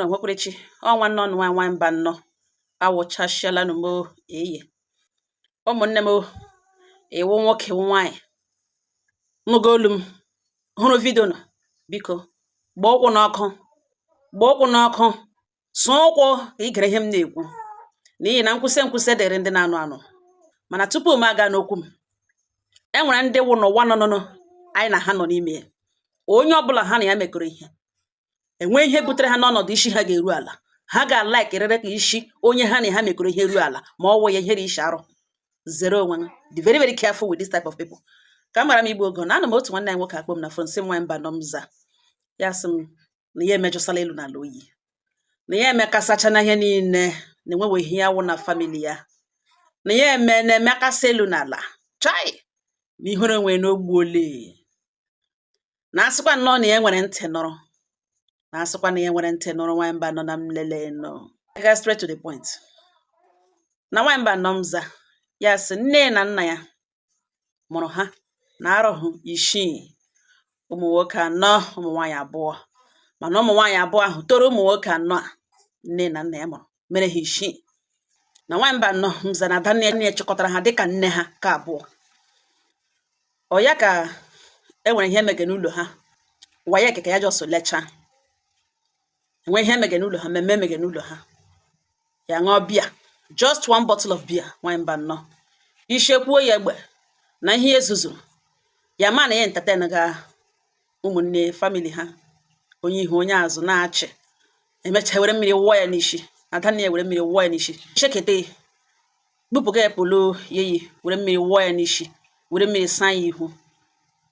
Unu nwekwarechi ọ nwanne ọnụ nwaanyị nwaanyị mba nnọọ awụchasịala nụ mo eye. Ụmụnne m, iwu nwoke, iwu nwaanyị, nụgo olu m, hụrụ video nọ, biko gbaa ụkwụ n'ọkụ, gbaa ụkwụ n'ọkụ, sụọ ụkwụ ka ị gere ihe m na-ekwu, n'ihi na nkwụsị nkwụsị dịrị ndị na-anụ anụ. Mana tupu m aga n'okwu m, e nwere ndị wụ n'ụwa nọ nụnụ anyị na ha nọ n'ime ya. Onye ọbụla ha na ya mekọrọ ihe, enwe ihe butere ha n'ọnọdụ isi ha ga-eru ala, ha ga-alaikirịrị ka isi onye ha na ha mekọrọ ihe ruo ala. Ma ọ wụ ya ihere isi arụ zere onwe ha. Be very, very careful with this type of people. Ka m mara m igbu ogo na anụ m, otu nwanne anyị nwoke akpọ m na phone, sị m, "Nwa mba nọ m." Za ya, sị m na ya emejọsala elu n'ala oyi, na ya emekasacha na ihe niile, na enweghị ihe ya wụ na family ya, na ya eme na-emekasị elu n'ala chai, na ihere onwe na ogbuole, na asịkwa nnọọ na ya nwere ntị nụrụ, na asịkwa na ya nwere ntị nụrụ. Nwaanyị mba nọ na m lele nọ, I got straight to the point. Na nwaanyị mba nọ m za ya, sị nne na nna ya mụrụ ha na arọhụ isii, ụmụ nwoke anọ, ụmụ nwaanyị abụọ. Mana ụmụ nwaanyị abụọ ahụ toro ụmụ nwoke anọ a nne na nna ya mụrụ, mere ha isii. Na nwaanyị mba nọ m za na ada nne ya chịkọtara ha dịka nne ha ka abụọ. Ọ ya ka e nwere ihe mege n'ụlọ ha, WAEC ka ya just lechaa. Enwe ihe mege n'ụlọ ha, mmemme mege n'ụlọ ha, ya ṅụọ beer, just one bottle of beer. Nwaanyị mba nnọọ ishekwuo ya egbe na ihe ezuzuru ya, ma na ya entertain ga ụmụnne family ha, onye ihu onye azụ na-achị. Emechaa, were mmiri wụọ ya n'isi. Adanne ya were mmiri wụọ ya n'isi, chekete kpupụga ya polo ya yi, were mmiri wụọ ya n'isi, were mmiri saa ya ihu,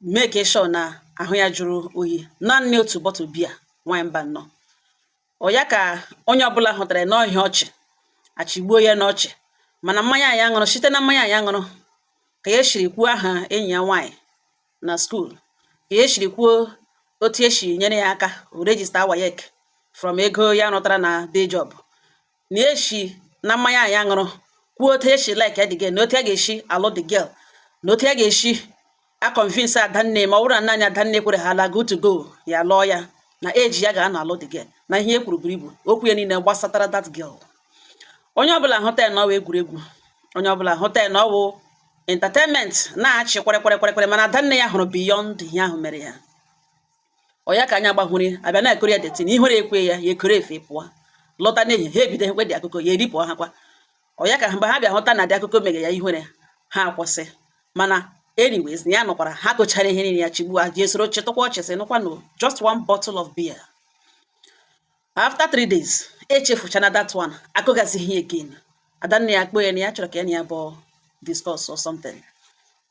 mee ka sure na ahụ ya jụrụ oyi. Naanị otu bottle beer, nwaanyị mba nnọọ. Ọ ya ka onye ọbụla hụtara n'ọhịa ọchị achịgbuo ya n'ọchị. Mana mmanya ya ṅụrụ, site na mmanya ya ṅụrụ, ka ya shiri kwuo aha enyi ya nwaanyị na school, ka ya shiri kwuo otu esi nyere ya aka o register WAEC from ego ya rụtara na day job, na eshi na mmanya ya ṅụrụ kwuo otu esi like the girl, na otu a ga-esi alụ the girl, na otu a ga-esi a convince adanne, ma ọ bụrụ na naanị adanne kwere ha ala go to go, ya lụọ ya, na eji ya ga-anọ alụ the girl, na ihe e kwuru buru ibu. Okwu ya niile gbasatara that girl. Onye ọbụla hụta ya na ọwụ egwuregwu, onye ọbụla hụta ya na ọwụ entertainment, na-achị kwere kwere kwere kwere. Mana adanne ya hụrụ beyond ihe ahụ mere ya. Ọ ya ka anya gbahụrụ abịa na-ekori ya detin ihere ekwe ya, ya ekoro efe pụọ, lọta n'ehihie, ha ebido ekwe dị akụkọ ya, eripụ ha kwa. Ọ ya ka mgbe ha bịa hụta na dị akụkọ mere ya ihere, ha akwụsị. Mana anyways, na ya nọkwara ha gụchara ihe niile ya, chigbuo ji esoro chịtụkwa ọchị, sị nụkwanụ, just one bottle of beer. After 3 days, echefuchana that one, akụgazighị again. Adanne ya kpọọ ya na ya chọrọ ka ya na ya bụ discuss or something.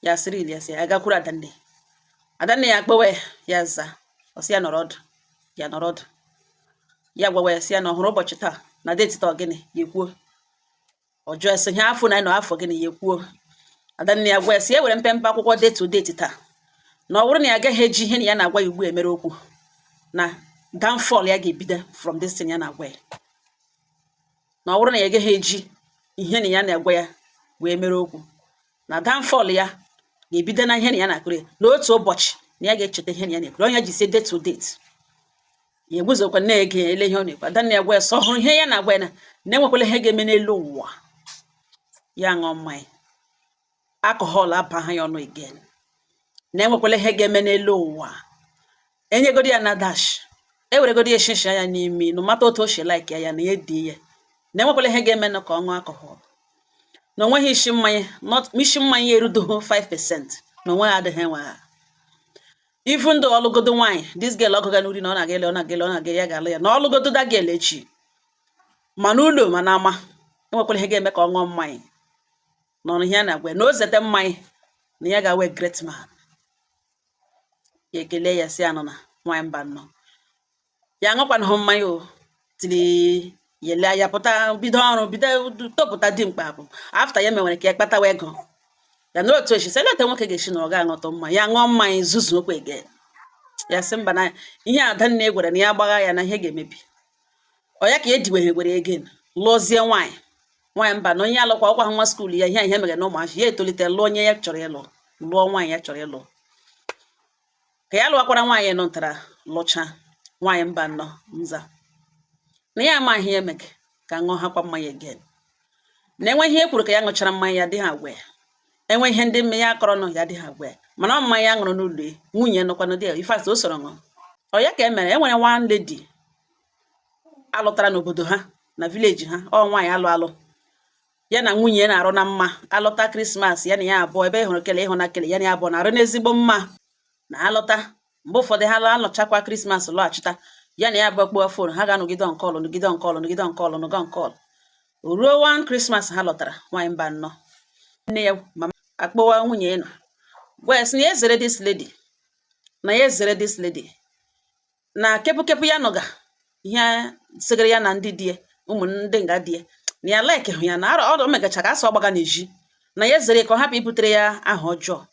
Ya sịrị ya, sị ya gakwuru adanne. Adanne ya kpọwa ya, za, ọ sị ya nọrọ ọdụ. Ya nọrọ ọdụ, ya gwawa ya, sị ya na ọ hụrụ ụbọchị taa na date taa, gịnị? Ya ekwuo. Ọ jụọ ya sị ihe afọ na nọ afọ gịnị? Ya ekwuo. Adanne ya gwa ya sị ya were mpempe akwụkwọ detu date taa, na ọ bụrụ na ya agaghị eji ihe na ya na-agwa ya ugbu a emere okwu, na downfall ya ga-ebido from this thing ya na-agwa ya, na ọ bụrụ na ya agaghị eji ihe na ya na-agwa ya wee mere okwu, na downfall ya ga-ebido na ihe na ya na-akụrụ ya, n'otu ụbọchị na ya ga-echeta ihe na ya na-ekuru onye ji si date to date. Ya eguzokwa na-ege ele ihe ọ na-ekwu. Adanne ya gwa ya sọ hụrụ ihe ya na-agwa ya, na enwekwala ihe ga-eme n'elu ụwa ya ṅụọ mmanya alcohol aba ha ya ọnụ again, na enwekwala ihe ga-eme n'elu ụwa enyegodi ya na dash, eweregodi ya shisha ya n'imi, no mata otu o si like ya, ya na ya die ya, na enwekwala ihe ga-eme ka ọ ṅụọ alcohol, na onweghị isi mmanya, not isi mmanya erudoghị 5%, na onwe ha adịghị enwe ha. Even though ọlụgodo nwaanyị, this girl ọgụga n'uri na ọ na-aga ele, ọ na-aga ele, ọ na-aga, ya ga-alụ ya, na ọlụgodo that girl echi, ma n'ụlọ ma n'ama, enwekwala ihe ga-eme ka ọ ṅụọ mmanya n'ọnụ. Ihe a na-agwa ya na o zete mmanya, na ya ga-awe great man. Ya ekele ya, si anọ na nwaanyị mba nnọọ, ya aṅụkwanụghị mmanya o tiri yele ya, pụta, bido ọrụ, bido topụta dimkpa. Bụ after ya menwere ka ya kpatawa ego ya na otu esi seleta nwoke ga-esi na ọ ga-aṅụtụ mmanya, ya ṅụọ mmanya zuzu okwe ege ya, sị mba, na ihe adanne gwara na ya gbagha ya, na ihe ga-emebi ọ ya ka e diweghe gwere again, lụọzie nwaanyị. Nwaanyị mba na onye alụkwa ọkwa nwa school ya, ihe mere na ụmụazị ya etolite, lụọ onye ya chọrọ ịlụ, lụọ nwaanyị ya chọrọ ịlụ, ka ya lụwakwara nwaanyị nụtara lụcha. Nwaanyị mba nnọọ nza. Na ya ama ihe emege ka ṅụọ hakwa mmanya again. Na enwe ihe e kwuru ka ya ṅụchara mmanya, ya dị ha agwa ya. Enwe ihe ndị mme ya kọrọ nụ, ya dị ha agwa ya. Mana ọ mmanya ya ṅụrụ n'ụlọ ya, nwunye nọkwanụ dị ya, in fact, o soro ṅụọ. Ọ ya ka e mere. E nwere one lady alụtara n'obodo ha, na village ha. Ọ nwaanyị alụ alụ, ya na nwunye na-arụ na mma. Alụta Christmas, ya na ya abụọ ebe ị hụrụ kele ịhụ na kele, ya na ya abụọ na-arụ n'ezigbo mma. Na alọta mgbe ụfọdụ, ha alọchakwa Christmas lọghachita, ya na ya abụọ kpọọ phone, ha ga-anọgide on call, nọgide on call, nọgide on call, nọgide on call. O ruo one Christmas ha lọtara, nwaanyị mba nnọọ, nne ya mama akpọwa nwunye ya nọ, gwa ya sị na ya ezere this lady, na ya ezere this lady, na kepụkepụ ya nọga ihe segara ya na ndị di ya, ụmụ ndị nga di ya, na ya like hụ ya, na arọ ọ megacha ka asọ ọgbaga n'ezi, na ya ezere ka ọ hapụ ibutere ya aha ọjọọ,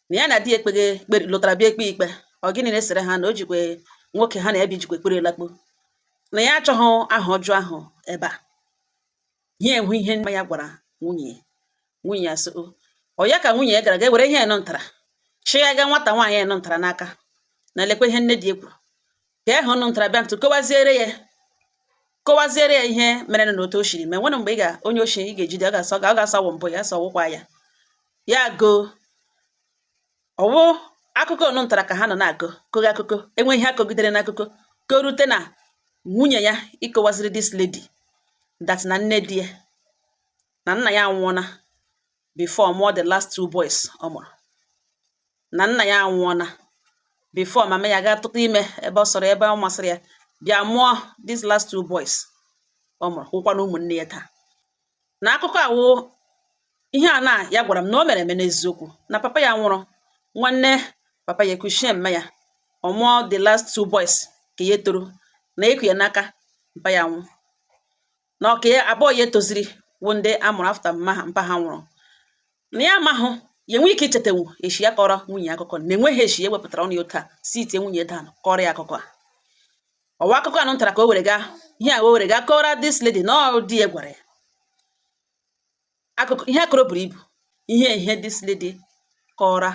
na ya na di ya ekpeghe ekpere lụtara bịa ekpe ikpe. Ọ gịnị na-esere ha, na o jikwe nwoke ha na ya bi jikwa ekpere lakpo, na ya achọghị aha ọjọọ ahụ ebe a. Ya enwe ihe mma ya gwara nwunye ya. Nwunye ya sị o, ọ ya ka nwunye ya gara ga were ihe eno ntara chịghaga nwata nwaanyị eno ntara n'aka, na lekwa ihe nne di ya kwuru ka ya hụ nụ ntara bịa ntụ kọwaziere ya ihe mere na otu o shiri mee. Nwere mgbe ị ga onye oshi ị ga-ejide, ọ ga-asa wụ mbụ ya sọ wụkwa ya ya go ọwụ akụkọ onu ntara ka ha nọ na-akọ kogo akụkọ. Enwe ihe akọgidere n'akụkọ ka o rute na nwunye ya ịkọwaziri this lady that na nne di ya na nna ya anwụọna before mụọ the last two boys ọ mụrụ, na nna ya anwụọna before mama ya gaa tụta ime ebe ọ sọrọ, ebe ọ masịrị ya, bịa mụọ these last two boys ọ mụrụ, hụkwa na ụmụnne ya taa. Na akụkọ awụ ihe a na ya gwara m na o mere eme n'eziokwu, na papa ya nwụrụ, nwanne papa ya ekuchie mma ya, ọ mụọ the last two boys ka ya toro na eku ya n'aka mpa ya nwụ, na ọka ya abụọ ya etoziri wụ ndị a mụrụ after mma ha mpa ha nwụrụ. Na ya amahụ ya enwe ike ichetanwu echi ya kọrọ nwunye ya akụkọ, na enweghị echi ya wepụtara ọnụ ya otu a si itie nwunye dan kọrọ ya akụkọ a. Ọwa akụkọ a ntara ka o were gaa ihe a o were gaa kọrọ this lady na ọ di ya gwara ya akụkọ ihe akọrọ buru ibu. Ihe this lady kọrọ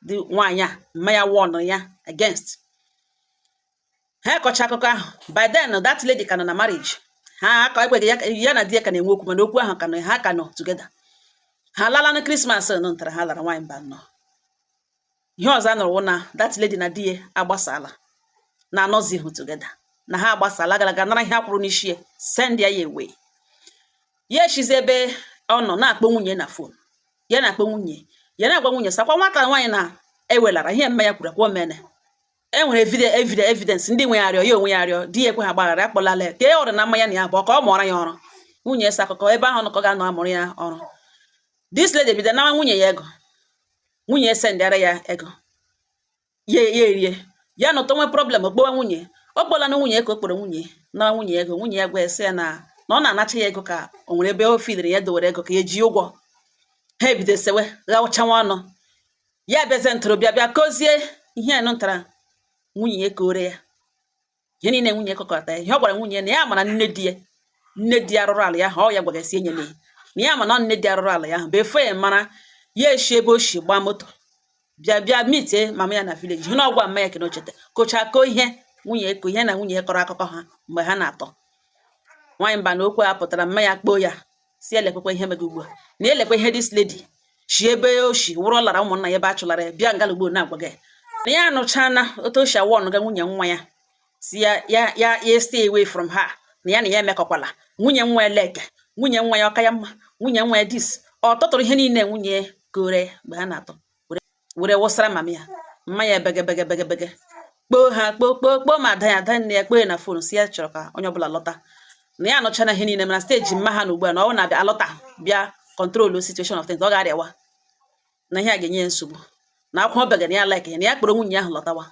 dị nwaanyị a, mma ya warn ya against ha. Akọcha akụkọ ahụ, by then that lady ka nọ na marriage ha, akọ ekweghị ya, ya na di ya ka na-enwe okwu, mana okwu ahụ ka nọ, ha ka nọ together. Ha lala na Christmas nọ ntara ha lara. Nwaanyị mba nnọọ, ihe ọzọ a nụrụ wụ na that lady na di ya agbasala, na anọzighị together, na ha agbasala, gara aga nara ihe akwụrụ n'isi ya, send ya ya away. Ya eshizi ebe ọ nọ na-akpọ nwunye na phone, ya na-akpọ nwunye ya, na-agwa nwunye sakwa nwata nwaanyị na ewelara ihe mma ya kwuru akwa omene. E nwere evidence ndị nwe ya arịọ ya onwe ya arịọ di ya ekwe ha gbaghara, akpọlala ya ka e ọrụ na mmanya na ya bụ ka ọ mụọrọ ya ọrụ. Nwunye sa akụkọ ebe ahụ nọ ka ọ ga-anọ amụrụ ya ọrụ. This lady bido nawa nwunye ya ego, nwunye ya sendịara ya ego, ya ya erie ya nọtọ nwe problem, okpowa nwunye. Ọ kpọla na nwunye ka o kpọrọ nwunye na nwunye ego. Nwunye ya gwa ya sị ya na ọ na-anacha ya ego, ka o nwere ebe o filiri ya dowere ego ka ya ji ụgwọ. Ha ebido sewe ghachawa ọnụ. Ya bịazie ntorobịa bịa kozie ihe a nụtara nwunye ya kore ya ihe niile nwunye kọkọta ya. Ihe ọ gwara nwunye na ya mara nne di ya, nne di ya rụrụ ala ya ahụ, ọ ya gwagasi enye na ya, na ya ma na nne di ya rụrụ ala ya ahụ before ya mara ya eshi ebe o shi gbaa moto bịa bịa meetie mama ya na village, hụ na ọgwa mma ya kene ochete kocha ko ihe nwunye ko ihe na nwunye kọrọ akụkọ ha mgbe ha na-atọ. Nwaanyị mba na okwu a pụtara, mma ya kpoo ya si elekwekwa ihe mege ugbu a, na elekwa ihe this lady shi ebe o shi wụrụ lara ụmụnna ya ebe a chụlara ya bịa ngala ugbo na-agwa gị, na ya anụchana otu o si awụ ọnụga nwunye nwa ya, si ya ya ya ya stay away from her, na ya emekọkwala nwunye nwa ya, leke nwunye nwa ya ọka ya mma, nwunye nwa ya this. Ọ tọtụrụ ihe niile nwunye kore mgbe ha na-atọ were wụsara mama ya. Mma ya bege bege bege bege, kpoo ha kpoo kpoo kpoo, ma ada ya, ada nne ya, kpoo ya na phone, si ya chọrọ ka onye ọbụla lọta, na ya anụchana ihe niile, mana stage mma ha na ugbu a na ọ na-abịa alọta bịa control situation of things, ọ ga-arịawa na ihe a ga-enye ya nsogbu, na akwa ọ bega na ya like ya, na ya kpọrọ nwunye ahụ lọtawa.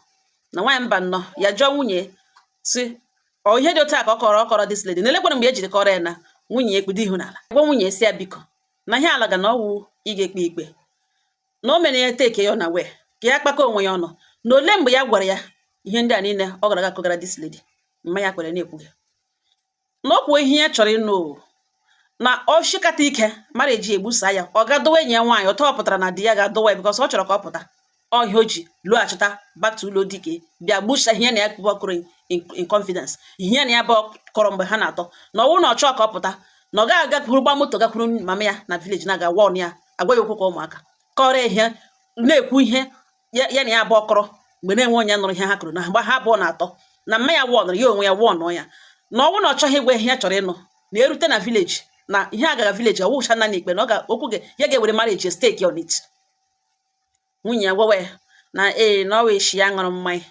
Na nwaanyị mba nnọọ, ya jụọ nwunye si ọ ihe dị otu a ka ọ kọrọ this lady, na elekwara mgbe e jiri kọrọ ya na nwunye ya ekpudo ihu n'ala, gwa nwunye si ya biko, na ihe ala ga na ọwụ ị ga-ekpe ikpe, na o mere ya take ya na wee ka ya kpakọ onwe ya ọnụ, na ole mgbe ya gwara ya ihe ndị a niile ọ gara aga kọgara this lady. Mma ya kwere na-ekwughị na ọ kwuo ihe ya chọrọ ịnụ o, na ọ shikata ike mara eji egbusa ya, ọ ga dowe enyi ya nwaanyị. Ụtọ ọ pụtara na di ya ga-adọwa ya because ọ chọrọ ka ọ pụta. Ọ ihe o ji lọghachita back to ụlọ dike bịa gbusa ihe na ya kọrọ in confidence, ihe na ya bụ kọrọ mgbe ha na-atọ, na ọwụ na ọ chọọ ka ọ pụta, na ọ gaghị agakwuru gba moto gakwuru mama ya na village na-aga warn ya, agwa ya okwu ka ụmụaka kọrọ ihe na-ekwu ihe ya na ya abụọ kọrọ mgbe na-enwe onye nụrụ ihe ha kụrụ na mgbe ha abụọ na-atọ, na mma ya warnụrụ ya, onwe ya warnụ ya, na ọnwụ na ọ chọghị ịgwa ihe ya chọrọ ịnụ na erute na village, na ihe agaga village ọwụcha na ikpe na ọ ga okwu gị ya ga-ewere marriage stake on it. Nwunye ya gwawa ya na ee, na ọ wee shi ya ṅụrụ mmanya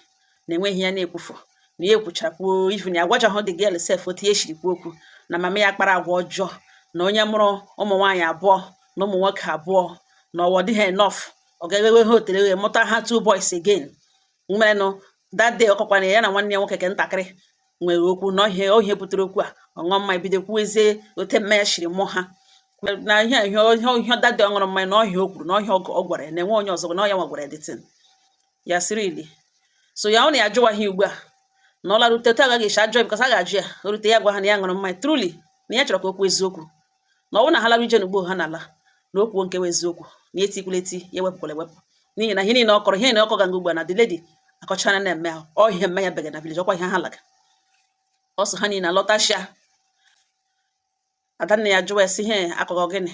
na enweghị ya na-ekwufu, na ya ekwuchara kwuo, even ya agwachahụ the girl sef otu ya esiri kwuo okwu, na mama ya kpara agwa ọjọọ, na onye mụrụ ụmụ nwaanyị abụọ na ụmụ nwoke abụọ, na ọwọ dịghị enough, ọ ga-ewewe ha otere wee mụta ha two boys again. Mmerenụ that day, ọkọkwana ya na nwanne ya nwoke ke ntakịrị nwere okwu na ọhịa ohe butere okwu a, ọṅụọ mmanya bido kwuwezie ote mma ya shiri mụọ ha na ihe ihe ihe ihe. That day ọ ṅụrụ mmanya na ọhịa o kwuru na ọhịa ọ gwara ya na enwe onye ọzọ na ọya nwa gwara ya the thing ya siri ili. So ya ọ na ya ajụwaghị ugbu a na ọ larute otu agaghị esi ajụ ya, because a ga-ajụ ya. O rute, ya gwa ha na ya ṅụrụ mmanya truly, na ya chọrọ ka o kwuo eziokwu, na ọ bụrụ na ha lara ije n'ugbo ha n'ala, na o kwuo nke wụ eziokwu, na etikwula eti ya ewepụkwala ewepụ, n'ihi na ihe niile ọ kọrọ, ihe niile ọ kọga ugbu a, na the lady akọchara na mme ahụ ọ ihe mmanya bega na village, ọkwa ihe ha laga ọsọ ha niile alọtashịa. Adanne ya jụwa esi ihe akụkọ gịnị,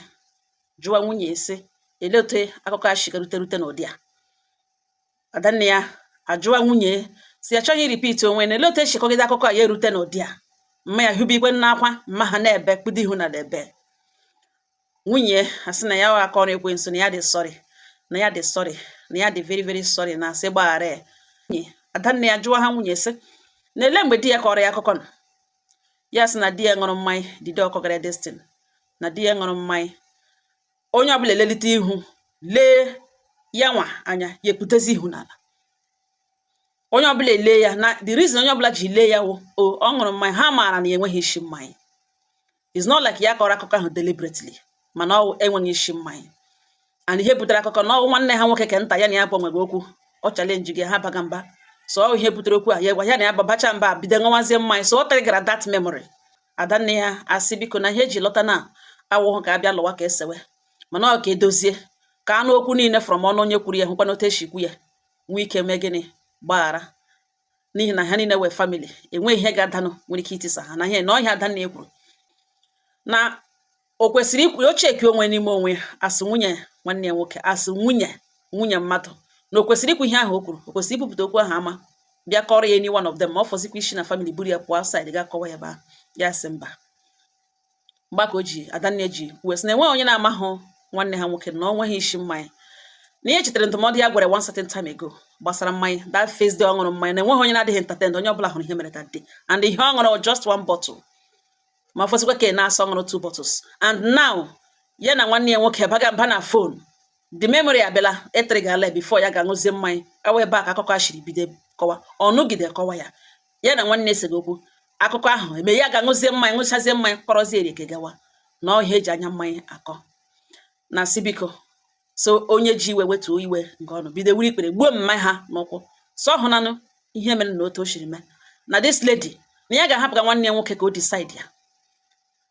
jụwa nwunye esi elee otu akụkọ a shiga rute rute n'ụdị a. Adanne ya ajụwa nwunye si ya chọghị repeat onwe na elee otu esi kọgide akụkọ a ya erute n'ụdị a. Mma ya hụba igwe n'akwa, mma ha na-ebe kpudo ihu na ebe. Nwunye asị na ya aka ọrụ ekwensu, na ya dị sorry, na ya dị sorry, na ya dị very very sorry, na asị gbaghara ya. Nwunye adanne ya jụwa ha nwunye sị na ele mgbe di ya kọrọ ya akụkọ nọ. Ya sị na di ya ṅụrụ mmanya dide ọkọgara destin, na di ya ṅụrụ mmanya, onye ọbụla elelite ihu lee ya nwa anya, ya ekputezi ihu n'ala, onye ọbụla ele ya na the reason onye ọbụla ji lee ya wụ o ọ ṅụrụ mmanya, ha maara na ya enweghị isi mmanya. It's not like ya kọrọ akụkọ ahụ deliberately, mana ọ enweghị isi mmanya. And ihe butere akụkọ na ọ nwanne ha nwoke ke nta ya na ya bụ nwere okwu, ọ challenge gị ha baga mba. So ọ ihe butere okwu a, ya gwa ya na ya babacha mba, bido ṅụwazie mmanya, so ọ trigara that memory. Adanne ya asị biko, na ihe eji lọta na awụghụ ka abịa lụwa ka esewe, mana ọ ka edozie ka anụ okwu niile from ọnụ onye kwuru ya, hụkwa n'otu esi kwu ya, nwee ike mee gịnị, gbaghara, n'ihi na ha niile wee family, enweghị ihe ga-adanụ nwere ike itisa ha. Na ihe na ọhịa adanne ya kwuru na o kwesịrị ikwu o cheki onwe n'ime onwe ya, asị nwunye nwanne ya nwoke, asị nwunye nwunye mmadụ, na o kwesịrị ikwu ihe ahụ o kwuru, o kwesịrị ibupụta okwu ahụ ama bịa kọrọ ya any one of them, ma ọ fọzikwa isi na family buru ya pụọ outside ga kọwa ya. Ba ya sị mba. Mgbe ka o ji adanne ji kwuo sị na enweghị onye na-amahụ nwanne ha nwoke na ọ nweghị isi mmanya, na ihe chetara ndụmọdụ ya gwara one certain time ago gbasara mmanya, that first day ọ ṅụrụ mmanya, na enweghị onye na-adịghị entertained, onye ọbụla hụrụ ihe mere that day, and ihe ọ ṅụrụ just one bottle, ma fọsịkwa ka ị na-asọ ṅụrụ two bottles. And now ya na nwanne ya nwoke baga mba na phone, the memory abịala etrigala before ya ga-aṅụzie mmanya awa. Ebe a ka akụkọ a shiri bido kọwa, ọ nụgide kọwa ya, ya na nwanne eseghi okwu akụkọ ahụ eme, ya ga-aṅụzie mmanya, ṅụchazie mmanya, kọrọzie erike gawa na ọhịa eji anya mmanya akọ. Na sị biko, so onye ji iwe wetuo iwe nke ọnụ bido wuri ikpere gbuo mma ha n'ụkwụ, so ọ hụnanụ ihe mere na otu o shiri mee na this lady, na ya ga-ahapụ ka nwanne ya nwoke ka o decide ya,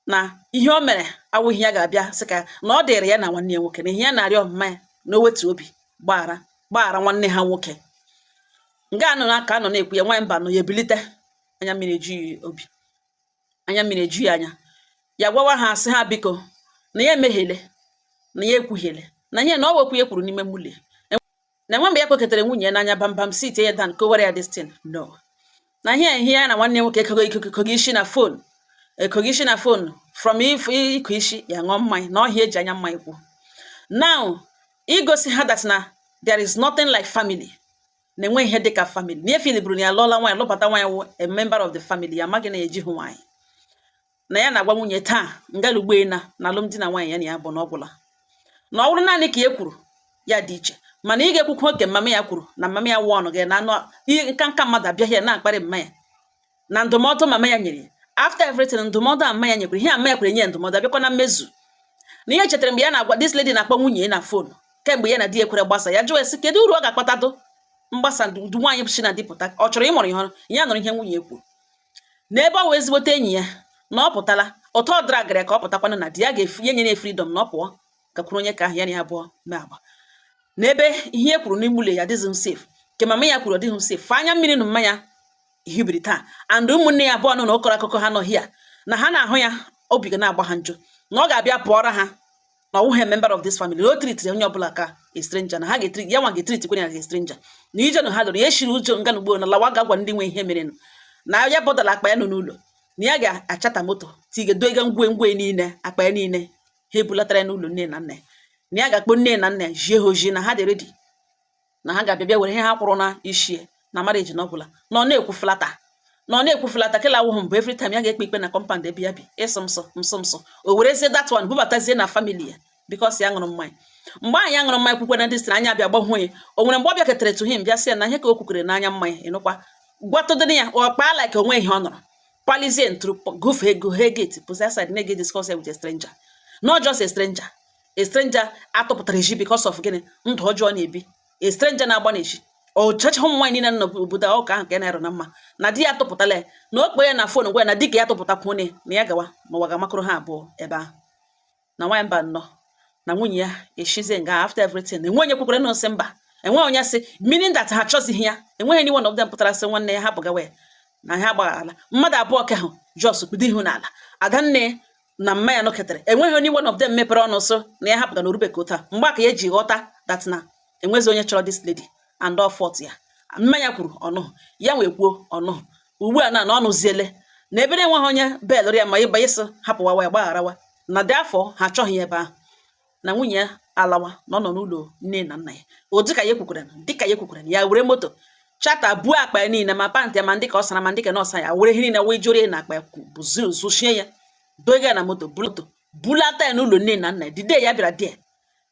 na ihe o mere awụghị ya ga-abịa sị ka na ọ dịrị ya na nwanne ya nwoke, na ihe ya na-arịọ mma ya na o wetu obi gbaghara, gbaghara nwanne ha nwoke. Nga anọ na aka anọ na-ekwu ya, nwaanyị mba nọ ya ebilite, anya mmiri eju ya obi, anya mmiri eju ya anya. Ya gwawa ha sị ha biko, na ya emehiele, na ya ekwuhiele, na ihe na ọ wekwu ya kwuru n'ime mmụlie, na enwe mgbe ya kwekọtara nwunye ya n'anya bambam si tie ya dan kowara ya this thing no, na ihe ihe ya na nwanne ya nwoke ekogo ekogo isi na phone, ekogo isi na phone, from ịkụ isi ya ṅụọ mmanya na ọhịa eji anya mmanya kwu. Now igosi ha that na there is nothing like family, na enwe ihe dịka family, na efili bụrụ na ya lụọla nwaanyị, lụbata nwaanyị wụ a member of the family, ya amaghị na ya ejighị nwaanyị, na ya na-agwa nwunye taa ngalugbe na na alụmdi na nwaanyị ya na ya bụ na ọ gwụla, na ọ bụrụ naanị ka e kwuru ya dị iche, mana ị ga-ekwukwa oke mama ya kwuru na mama ya wụọ ọnụ gị na anụ nka nka mmadụ abịaghị ya na-akparị mma ya, na ndụmọdụ mama ya nyere ya. After everything, ndụmọdụ a mama ya nyekwara, ihe a mama ya kwere nye ya ndụmọdụ abịakwa na mmezu. Na ihe chetara mgbe ya na-agwa this lady na-akpọ nwunye ya na phone kemgbe ya na di ya kwere gbasa, ya jụọ esi kedu uru ọ ga-akpatado mgbasa du nwaanyị si na di pụta, ọ chọrọ ịmụrụ ihe ọrụ ya nụrụ ihe nwunye kwuru n'ebe ọ wụ ezigbote enyi ya na ọ pụtala ụtọ ọ dragara ka ọ pụtakwana na di ya ga-efu ya nyere ya freedom na ọ pụọ gakwuru onye ka ahụ ya na ya abụọ mee agba. Na ebe ihe e kwuru n'ime ụlọ ya adịghị m safe, nke mama ya kwuru ọdịghị m safe. Fa anya mmiri na mmanya hibiri taa and ụmụnne ya abụọ nọ na ụkọrọ akụkọ ha nọ hia na ha na-ahụ ya, obi ga na-agba ha njọ na ọ ga-abịa pụọra ha na ọ wụghị member of this family, na o treatiri onye ọbụla ka a stranger, na ha ga-etreat ya, nwa ga-etreat kwenye ya a stranger, na ije na ha lụrụ ya eshiri ụjọ nga n'ugbo na lawa ga-agwa ndị nwe ihe merenụ, na ya bọdala akpa ya nọ n'ụlọ, na ya ga-achata moto tigedo ego ngwe ngwe niile, akpa ya niile ha ebulatara ya n'ụlọ nne na nna ya, na ya ga-akpọ nne na nna ya jie ha ojii, na ha dị ready, na ha ga-abịa bịa were ihe ha kwụrụ na ishie na marriage na ọbụla. Na ọ na-ekwu flata, na ọ na-ekwu flata kela awụghị mbụ. Every time ya ga-ekpe ikpe na compound ebe ya bi, ịsụ nsọ nsọ nsọ, o werezie that one bubatazie na family ya, because ya ṅụrụ mmanya. Mgbe ahụ ya ṅụrụ mmanya, kwukwe na ndị sịrị anya abịa gbahụ ya. O nwere mgbe ọ bịaketere to him, bịa sị ya na ihe ka o kwukwere n'anya mmanya, ịnụkwa gwatụdịrị ya, ọ kpaa like onwe ihe ọ nọrọ palizie ntụrụ gụfee go he gate pụzi aside na-ege discuss with a stranger. Not just a stranger, a stranger atụpụtara eji because of gịnị? Ndụ ọjọọ na-ebi. A stranger na-agba n'eji ọchacha ụmụ nwaanyị niile nọ n'obodo a, ụka ahụ ka ya na-ero na mma na di ya atụpụtala ya, na o kpee ya na phone, gwa ya na di ka ya tụpụtakwu onye na ya gawa n'ụwa ga-amakụrụ ha abụọ ebe ahụ. Na nwaanyị mba nnọọ na nwunye ya eshizie nga after everything, enwe onye kwekwere na nsị mba, enweghị onye sị, meaning that ha achọzighị ya. Enweghị any one of them pụtara sị nwanne ya hapụ gawa ya na ha agbagharala. Mmadụ abụọ ka ahụ jos kpudo ihu n'ala, adanne na mma ya nọketere, enweghị onye one of them mepere ọnụ sụ na ya hapụga na orube ka ụta. Mgbe aka ya eji ghọta that na enwezi onye chọrọ this lady and all fault ya. Mmanya kwuru ọnụ ya nwee kwuo ọnụ ugbu a na ọnụziele na ebe na-enweghị onye belụrụ ya ma ịba ịsị hapụwawa ya gbagharawa, na dị afọ ha achọghị ya ebe ahụ, na nwunye ya alawa, na ọ nọ n'ụlọ nne na nna ya. O dịka ya ekwukwere, dịka ya ekwukwere, ya were moto charter buo akpa ya niile, ma pant ya, ma ndị ka ọ sara, ma ndị ka na ọsa ya, were ihe niile wee jụrụ ya na akpa ya bụ zụchie ya, doga ya na moto, buru moto bulata ya n'ụlọ nne na nna ya. Dide ya bịara die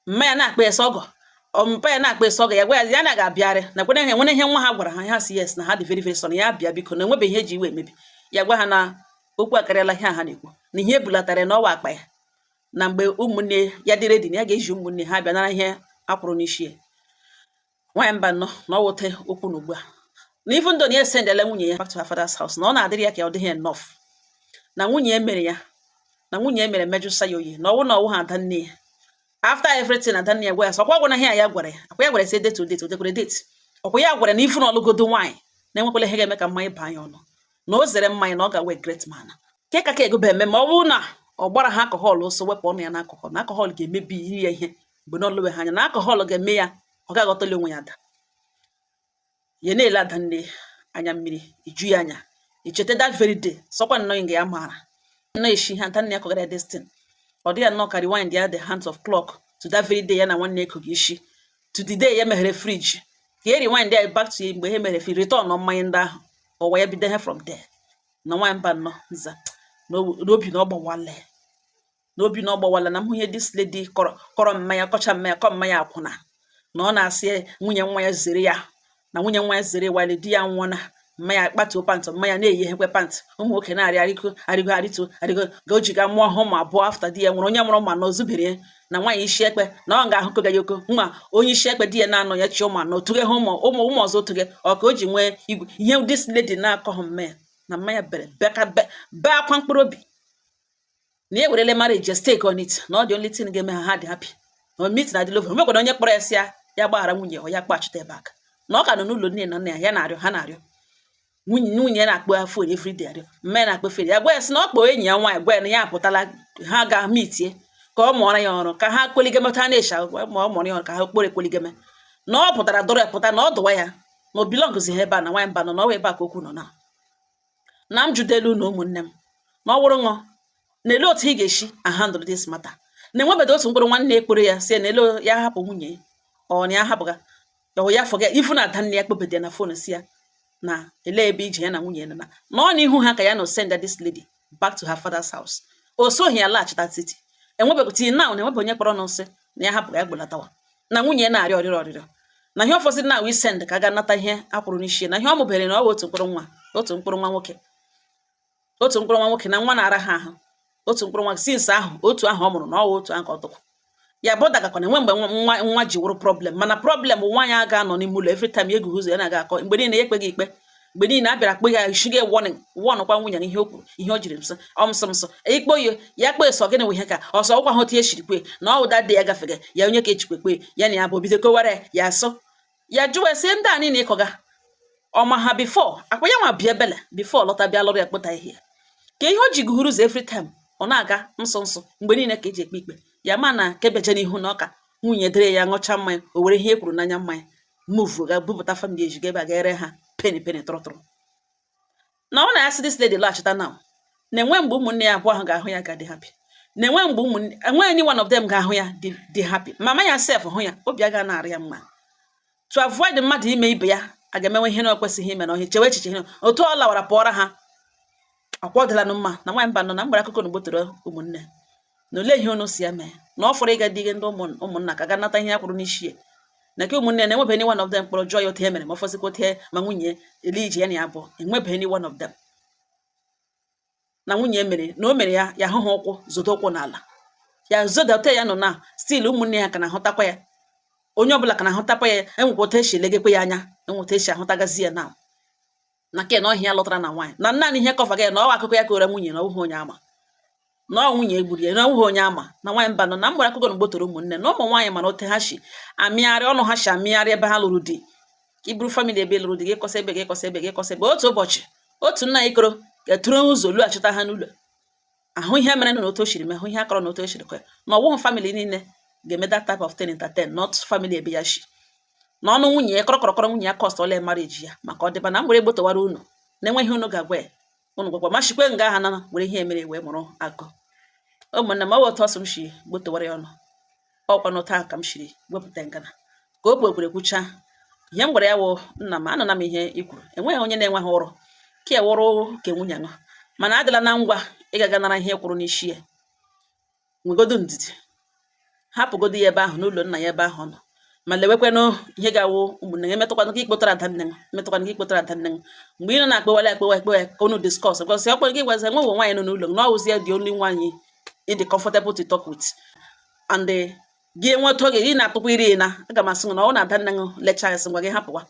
mma ya na-akpa ya sọ ọgọ, mpa ya na-akpa esi ọgọ ya, gwa ya ya na ga-abịarị na kwene ha enwere ihe nwa ha gwara ha. Ha si yes, na ha dị very very sorry, ya bịa biko, na enwebeghị ihe eji iwe emebi. Ya gwa ha na okwu akarịala ihe a ha na-ekwu, na ihe ebulatara ya n'ọwa akpa ya, na mgbe ụmụnne ya dị ready na ya ga-eji ụmụnne ha bịa nara ihe akwụrụ n'isi ya. Nwaanyị mba nnọọ na ọ wute okwu na ugbu a na even though na ya sendela nwunye ya back to her father's house, na ọ na-adịrị ya ka ọ dịghị enough, na nwunye ya mere ya, na nwunye ya mere mejụsa ya oyi, na ọwụ na ọwụ ha adanne ya. After everything, adanne ya gwa ya sọ ọkwa gwara ihe ya gwara ya, akwa ya gwara ya sị date to date, o dekwere date, ọkwa ya gwara na ifu na ọlụgodo nwaanyị na-enwekwala ihe ga-eme ka mmanya baa ya ọnụ, na o zere mmanya, na ọ ga-awe great man ke ka ka ego bụ eme, ma ọ bụrụ na ọ gbara ha alcohol ọsọ, wepụ ọnụ ya na alcohol, na alcohol ga-emebi iri ya ihe mgbe na ọlụwe ha anya, na alcohol ga-eme ya ọ ga-aghọtali onwe ya. Ada ya na-ele adanne, anya mmiri eju ya anya, echeta that very day sọkwa nnọọ nga ya maara nnọọ eshi ha adanne ya kọgara ya destin. Ọ dị ya nnọọ ka rewind ya the hands of clock to that very day ya na nwanne eko ga-eshi, to the day ya meghere fridge, ka e rewind ya back to mgbe ha mere fridge, return mmanya ndị ahụ, ụwa ya bido ihe from there. Na nwaanyị mba nnọọ nza n'obi na ọ gbawala n'obi na ọ gbawala na mhụ ihe this lady kọrọ kọrọ mmanya, kọcha mmanya, kọ mmanya akwụna, na ọ na-asị nwunye nwa ya zere ya, na nwunye nwa ya zere wale di ya nwụọna. Mmanya kpatuo pant, mmanya na-eyi ehekwe pant, ụmụ nwoke na-arị arịgo arịgo arịto arịgo ga o ji ga mụọ ha ụmụ abụọ after di ya nwụrụ, onye mụrụ ma na ozubere ya, na nwaanyị isi ekpe na ọ ga-ahụ koga ya oko nwa onye isi ekpe di ya na-anọ ya chi ụmụ anọ tụghe ha ụmụ ụmụ ụmụ ọzọ tụghe ọ ka o ji nwee igwe ihe this lady na-akọghị mmanya na mmanya bere beka bee akwa mkpụrụ obi, na ya werele marriage stake on it, na ọ dị only thing ga-eme ha ha dị happy na meet na adịla over. Onwekwara onye kpọrọ ya sị ya ya gbaghara nwunye ọ ya kpachite ebe aka, na ọ ka nọ n'ụlọ nne na nna ya. Ya na-arịọ ha, na-arịọ nwunye nwunye ya na-akpọ ya phone everyday, arịọ mma ya na-akpọ phone ya, gwa ya sị na ọ kpọọ enyi ya nwaanyị, gwa ya na ya apụtala, ha ga meetie ka ọ mụọrọ ya ọrụ, ka ha kpoligeme ha na-esha ma ọ mụọrọ ya ọrụ ka ha kporo ekpoligeme, na ọ pụtara dọrọ ya pụta, na ọ dụwa ya na o belongzi ha ebe a. Na nwaanyị mba nọ na ọwa ebe a ka okwu nọ na na m judelu na ụmụnne m na ọ wụrụ ṅụ na ele otu ị ga-esi ahandle this matter, na enwebeghị otu mkpụrụ nwanne ekpere ya si na ele ya hapụ nwunye ọ na ya hapụga ọ ya fọga ifu na ada nne ya kpọbede na phone si ya na ele ebe ije ya na nwunye ya na na ọ n'ihu ha ka ya no send this lady back to her father's house. O soghị ya laghachita city, enwebeghị till now na enwebeghị onye kpọrọ nụ nsị na ya hapụ ya gbolatawa, na nwunye ya na-arịọ ọrịrọ ọrịrọ, na ihe ọfọsị na we send ka a ga nata ihe akwụrụ n'isi ya, na ihe ọ mụbere na ọ bụ otu mkpụrụ nwa, otu mkpụrụ nwa nwoke, otu mkpụrụ nwa nwoke, na nwa na-ara ha ahụ, otu mkpụrụ nwa since ahụ otu ahụ ọ mụrụ na ọ wụ otu ahụ ka ọ tụkwa ya bọda gakwana enwe mgbe nwa nwa ji wụrụ problem. Mana problem bụ nwaanyị a ga-anọ n'ime ụlọ every time ya egughị ụzọ ya na-aga akọ mgbe niile ya ekpeghị ikpe. Mgbe niile a bịara kpe ya shiga warning, warn kwa nwunye na ihe o kwuru, ihe o jiri nsọ ọ msọ msọ ikpo ya, ya kpe sọ gịnị wụ ihe ka ọsọ ọkwa ha otu e shiri kwe na ọ ụda dị ya gafege ya, onye ka ejikwe kpe ya na ya bụ bido kowara ya. Ya asọ ya jụwa sị ndị a niile ịkọga ọma ha before akwa ya nwa bịa ebele before lọta bịa lụrụ ya kpụta ihe ka ihe o ji guhuru ụzọ. Every time ọ na-aga nsọ nsọ mgbe niile ka eji ekpe ikpe ya, ma na kebeje n'ihu na ọka nwunye dere ya ṅụcha mmanya, o were ihe e kwuru n'anya mmanya move ga bupụta family ejiga ebe a ga-ere ha penny penny tụrụ tụrụ na ọ na ya sị this lady laghachita now, na-enwe mgbe ụmụnne ya abụọ ahụ ga-ahụ ya ga dị happy, na-enwe mgbe ụmụnne enwe any one of them ga-ahụ ya dị happy. Mama ya sef hụ ya, obi aga na-arị ya mma. To avoid mmadụ ime ibe ya a ga-emenwe ihe na o kwesịghị ime na ọhịa chewe echiche ihe otu ọ lawara pụọra ha akwadịlanụ mma na nwaanyị mba nọ na mgbara akụkọ na gbotoro ụmụnne na olee ihe unu si ya mee na ọ fọrọ ịga dịghe ndị ụmụnna ka ga nata ihe ya kwuru n'isi ya na nke ụmụnne na enwebeghị any one of them kpọrọ jụọ ya otu e mere, ma ọ fọzikwa otu ma nwunye ele ije ya na ya abụọ. Enwebeghị any one of them na nwunye mere na o mere ya, ya ahụghị ụkwụ zodo ụkwụ n'ala ya zodate ya nọ na still ụmụnne ya ka na-ahụtakwa ya, onye ọbụla ka na-ahụtakwa ya. Enwekwa otu esi elegekwa ya anya, enwe otu esi ahụtagazi ya na na ke na ọhịa ya lụtara na nwaanyị na naanị ihe kọfa ya na ọwa akụkọ ya kọrọ nwunye na ọwụghị onye ama na ọ nwunye egburu ya, na ọwụghị onye ama na nwaanyị mba nọ na mgbara akụkọ na gbotoro ụmụnne na ụmụ nwaanyị mara otu ha si amịgharị ọnụ, ha si amịgharị ebe ha lụrụ di. Iburu family ebe lụrụ di gị kọsa ebe gị kọsa ebe gị kọsa ebe otu ụbọchị otu nna ikoro ga-eturu ụzọ lughachita ha n'ụlọ ahụ ihe mere na otu o siri mee, hụ ihe akọrọ na otu o siri kọ ya, na ọwụghị family niile ga-eme that type of thing entertain, not family ebe ya shi na ọnụ nwunye ya kọrọkọrọkọrọ nwunye ya cost ọla marriage ya maka ọ dịba na mgbere gbotowara unu na-enweghị unu ga-agwa ya, unu gwakwa ma shikwe nga aha nana were ihe emere wee mụrụ akụ. Ụmụnne m, ọ bụ otu ọsọ m shi gbotowara ya ọnụ ọkwa n'otu ahụ ka m shiri wepụta ngana ka o kpekwere kwuchaa ihe m gwara ya wụ nna m anụna m ihe i kwuru. Enweghị onye na-enweghị ụrụ ka ewụrụ ke nwunye ṅụ, mana adịla na ngwa ịgaga nara ihe kwụrụ n'isi ya. Nwegodu ndidi, hapụgodu ya ebe ahụ n'ụlọ nna ya ebe ahụ ọ nọ, ma lewekwanụ ihe ga-awụ ụmụnne gị emetụkwanụ gị kpotara ada nne m, emetụkwanụ gị kpotara ada nne m mgbe ị nọ na-akpewala akpewa ekpewa ka unu discuss, because ọkwa gị gwazi nwe nwaanyị nọ n'ụlọ na ọwụzi ya the only nwaanyị ị dị comfortable to talk with and gị enweta oge gị na-atụkwa iri na aga m asị na ọ na ada nne m lechaa ya sị ngwa gị hapụwa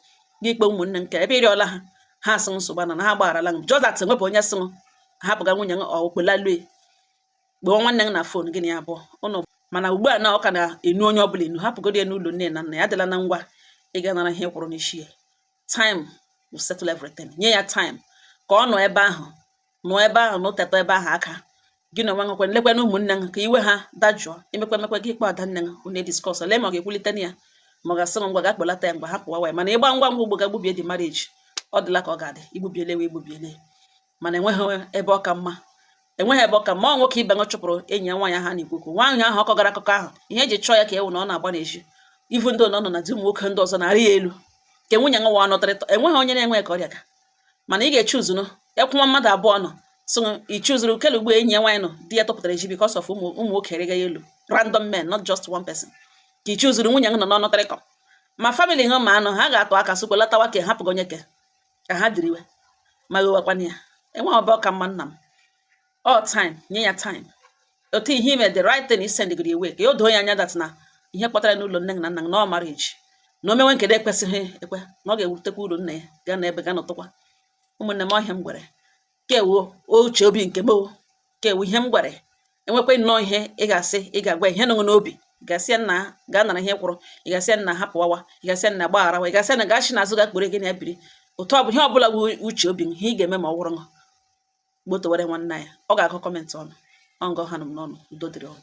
gị ikpe ụmụnne nke ebe ịrịọla ha, ha asị nsogbu na na ha gbagharala m, just that nwepụ onye sị m hapụga nwunye m ọ kpelalue kpọọ nwanne m na phone gị na ya abụọ ụnụ. Mana ugbu a na ọ ka na-enu onye ọbụla enu, hapụgodo ya n'ụlọ nne na nna ya. Adịla na ngwa ịga nara ihe kwụrụ n'isi ya. Time will settle everything. Nye ya time ka ọ nọ ebe ahụ, nọ ebe ahụ na ụteta ebe ahụ aka gị na onwe nwekwe lekwe na ụmụnne m ka iwe ha dajụọ. Emekwa emekwa gị kpọ ada nne m, unu discuss, lee ma ọ ga-ekwulite na ya ma ọ ga-asị m ngwa ga kpọlata ya, ngwa hapụwa ya. Mana ịgba ngwa ngwa ugbo ga gbubie the marriage, ọ dịla ka ọ ga-adị igbubiele wee igbubiele. Mana enweghị ebe ọ ka mma, enweghị ebe ọ ka mma. Ọ nwoke ibe ṅụ chụpụrụ enyi ya nwaanyị ahụ a na-ekwu okwu nwaanyị ahụ ọ kọgara akụkọ ahụ ihe eji chọọ ya ka ewu na ọ na-agba n'ezi ivu ndị ọ nọ na di ụmụ nwoke ndị ọzọ na-arị ya elu nke nwunye nwa ọnụ tịrịtọ. Enweghị onye na-enweghị ka ọrịa ga, mana ị ga-echuzunu ekwụnwa mmadụ abụọ nọ so i chuzuru kele ugbu enyi ya nwaanyị nọ di ya tọpụtara eji because of ụmụ ụmụ nwoke rịga ya elu, random men, not just one person, ka i chuzuru nwunye nọ n'ọnụ tịrịkọ. Ma family ha ma anụ ha ga-atụ aka sokwe latawa ka hapụgo onye ke ka ha dịrịwe ma ghewakwana ya. Enweghị ọba ọka mma nna m all time, nye ya time. Otu ihe ime the right thing is send gị away ka o doo ya anya that na ihe kpatara n'ụlọ nne na nna na ọ marriage na o mewe nke na ekwesịghị ekwe na ọ ga-ewutekwa uru nna ya gaa na ebe ga nọtụkwa. Ụmụnne m, ọhịa m gwere kewo uche obi nke m o kewu ihe m gwere enwekwa nnọọ ihe ị ga-asị ị ga-agwa ihe nọ n'obi. Ị ga-asị ya nna gaa nara ihe kwụrụ, ị ga-asị ya nna hapụwawa, ị ga-asị ya nna gbagharawa, ị ga-asị ya na gaa chi n'azụ ga kpere gị na ya biri otu ọ bụ ihe ọbụla bụ uche obi ihe ị ga-eme ma ọ wụrụ ṅụ gbotowere nwanne ya ọ ga-agụ comment ọnụ ọ ngọ ha nọ m n'ọnụ. Udo dịrị ọnụ.